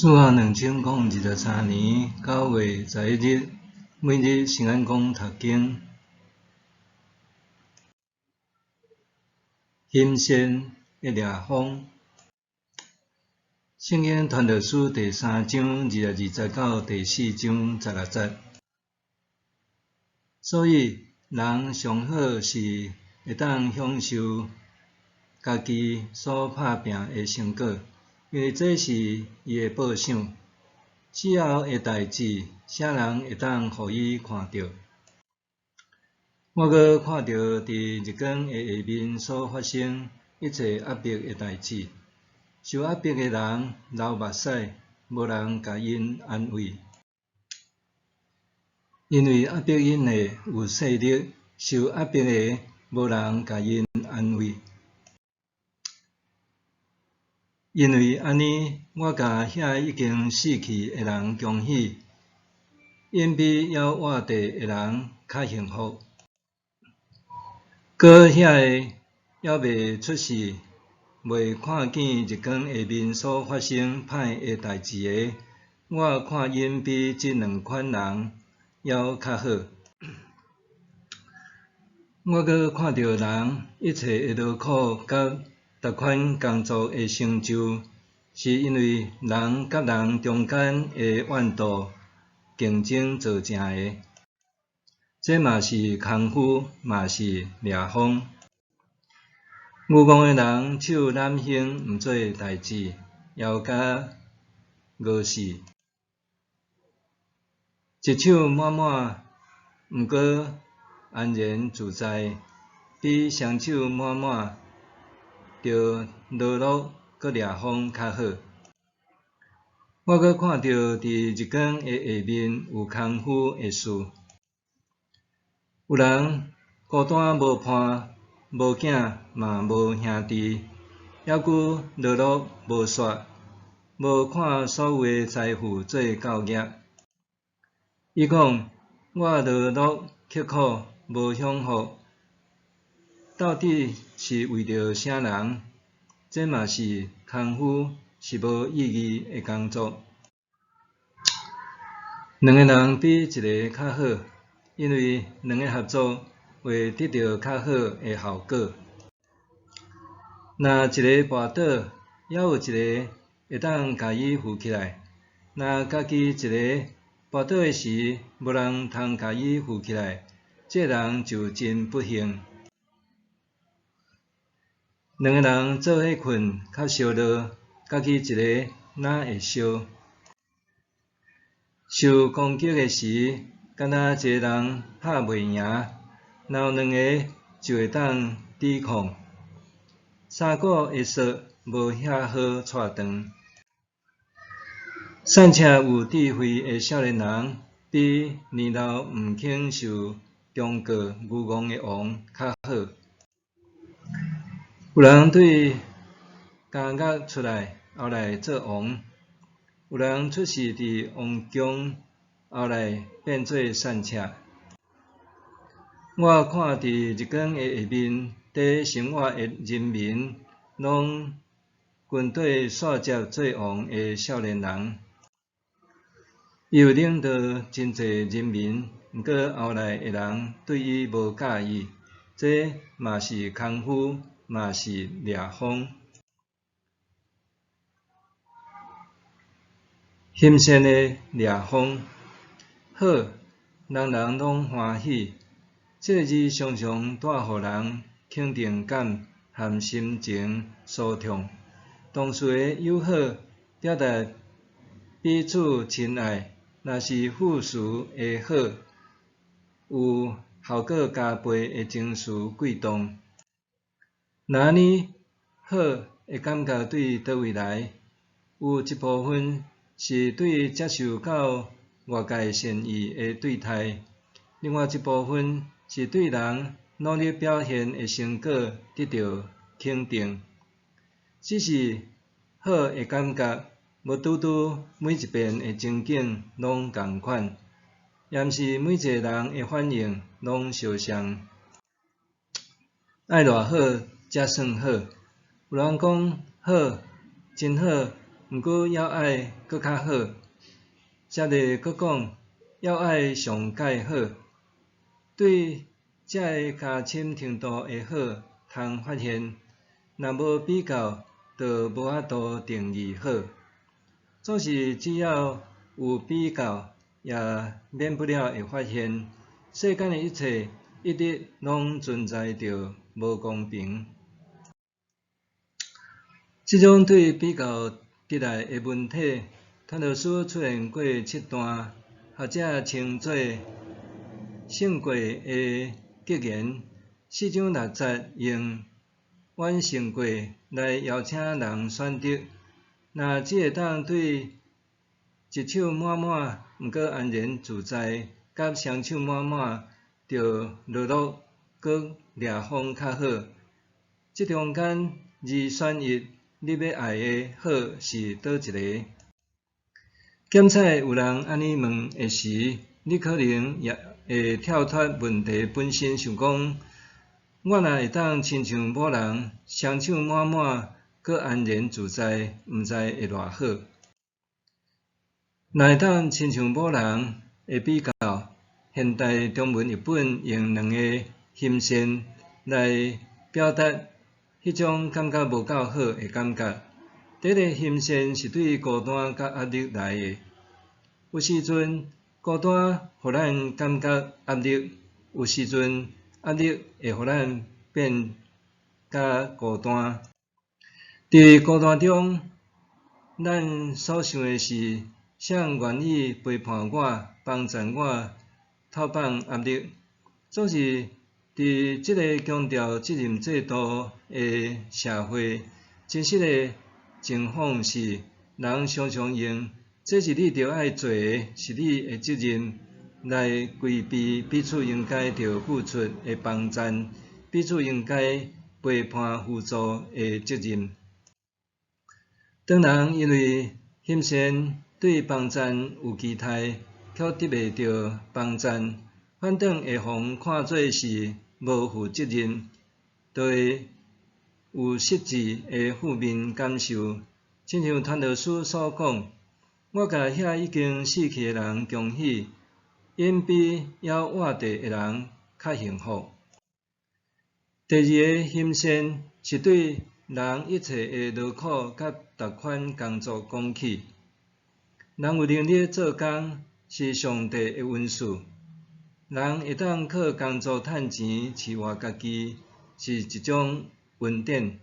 主後2023年9月11日，每日聖安講讀經，行善的掠風。聖經傳道書第三章22節到第四章16節。所以，人上好是會當享受家己所拍拚的成果，因為這是伊的報賞。死後的代誌，啥人會當予伊看著？我閣看著佇日光的下面所發生一切壓迫的代誌，受壓迫的人流目屎，無人共𪜶安慰。因為壓迫𪜶的有勢力，受壓迫的無人共𪜶安慰。因為按呢，我共遐已經死去的人恭喜，𪜶比猶活著的人較幸福。閣遐个猶未出世、未看見日光下面所發生歹的代誌的，我看𪜶比這兩款人猶較好。我閣看著人一切的勞苦佮逐款工作的成就，是因為人佮人中間的怨妒競爭造成的。這嘛是空虛，嘛是掠風。愚戇的人手濫行毋做的代誌，枵甲餓死。一手滿滿，毋過安然自在，比雙手滿滿，著勞碌閣掠風較好。我閣看著佇日光的下面有空虛的事，有人孤單無伴，無囝嘛無兄弟，猶閣勞碌無煞，無看所有的財富做舊業。伊講：我勞碌刻苦，無享福，到底是為著啥人？這嘛是空虛，是無意義的工作。兩个人比一个較好，因為兩个合作會得著較好的效果。若一个跋倒，猶有一个會當共伊扶起來；若家己一个跋倒的時，無人通共伊扶起來，這人就真不幸。兩个人做伙睏較燒熱，家己一个哪會燒？受攻擊的時，干焦一个人拍袂贏，若有兩个就會當抵抗。三股的索無遐好掣長。散赤有智慧的少年人，比年老毋肯受忠告愚戇的王較好。有人對監獄出來，後來做王；有人出世佇王宮，後來變做散赤。我看佇日光的下面佇生活的人民，攏跟綴煞接做王的少年人。伊有領導真濟人民，毋過後來的人對伊無佮意，這嘛是空虛，嘛是掠風。行善的掠風，好，人人攏歡喜。這个字常常帶予人肯定感和心情舒暢。同事的友好表達彼此親愛，若是副詞的好，有效果加倍的情緒悸動。若按呢，好的感覺對佗位來？有一部分是對接受到外界善意的對待，另外一部分是對人努力表現的成果得著肯定。只是好的感覺，無拄拄每一遍的情景攏仝款，也毋是每一個人的反應攏相像。愛偌好才算好？有人講好，真好，毋過猶愛閣較好。接咧閣講，猶愛上蓋好。對這个加深程度的好通發現，若無比較，就無法度定義好。總是只要有比較，也免不了會發現，世間的一切一直攏存在著無公平。這種對比較得來的文體，傳道書出現過七段，學者稱做勝過的格言。四章六節用遠勝過來邀請人選擇。若只會當對一手滿滿，毋過安然自在，佮雙手滿滿，著勞碌閣掠風較好。這中間二選一，你欲愛的好是佗一个？檢採有人按呢問的時，你可能也會跳脫問題本身，想講：我若會當親像某人，雙手滿滿，閣安然自在，毋知會偌好。若會當親像某人的比較，現代中文譯本用兩個橫線來表達彼種感覺無夠好的感覺。第一個橫線是對孤單佮壓力來的。有時陣孤單予咱感覺壓力，有時陣壓力會予咱變較孤單。佇孤單中，咱所想的是，誰願意陪伴我、幫贊我、透放壓力？總是佇這个強調責任制度的社會，真實的情況是，人常常用這是你著愛做的，是你的責任，來規避彼此應該著付出的幫贊，彼此應該陪伴輔助的責任。當人因為欣羨對幫贊有期待，卻得袂著幫贊，反轉會予看做是無負責任，就會有實質的負面感受。親像傳道書所講：我共遐已經死去的人恭喜，𪜶比猶活著的人較幸福。第二个欣羨是對人一切的勞苦佮逐款工作講起。人有能力做工，是上帝的恩賜。人會當靠工作趁錢飼活家己，是一種恩典。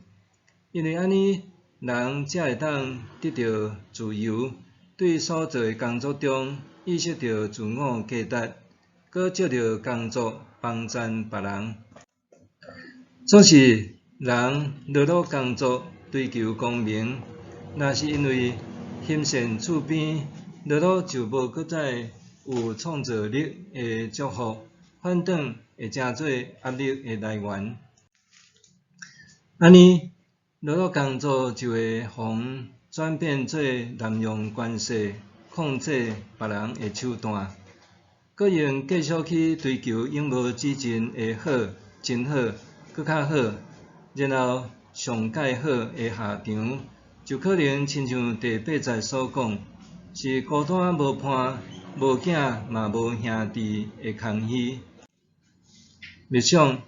因為按呢，人才會當得著自由，對所做的工作中意識著自我價值，閣藉著工作幫贊別人。總是人勞碌工作追求光明，若是因為欣羨厝邊勞碌就無閣再有創造力的祝福，反轉會成做壓力的來源。按呢，勞碌工作就會予轉變做濫用權勢控制別人的手段，閣用繼續去追求永無止盡的好、真好、閣較好，然後上蓋好的下場，就可能親像第八節所講，是孤單無伴、無囝嘛無兄弟的空虛。默想，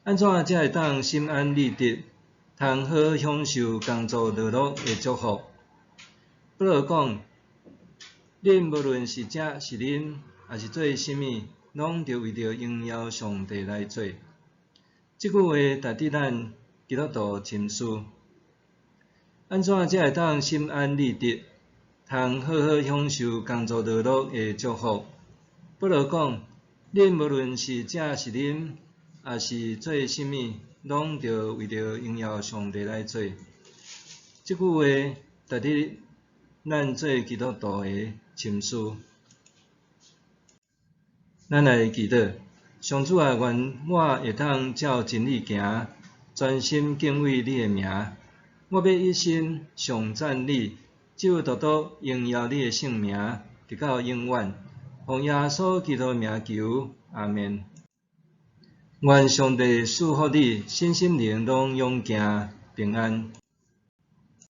按怎才會當心安理得，通好享受工作勞碌的祝福？保羅講，恁無論是食是啉，抑是做啥物，攏著為著榮耀上帝來做。這句話值得咱基督徒深思。按怎才會當心安理得，通好好享受工作勞碌的祝福？保羅講，恁無論是食是啉，抑是做啥物，攏著為著榮耀上帝來做。這句話值得咱做基督徒的深思。咱來祈禱，上主啊，願我會當照真理行，專心敬畏你的名。我欲一心頌讚你，只有獨獨榮耀你的聖名，直到永遠。奉耶穌基督的名求，阿們。願上帝賜福你，身心靈攏勇健平安。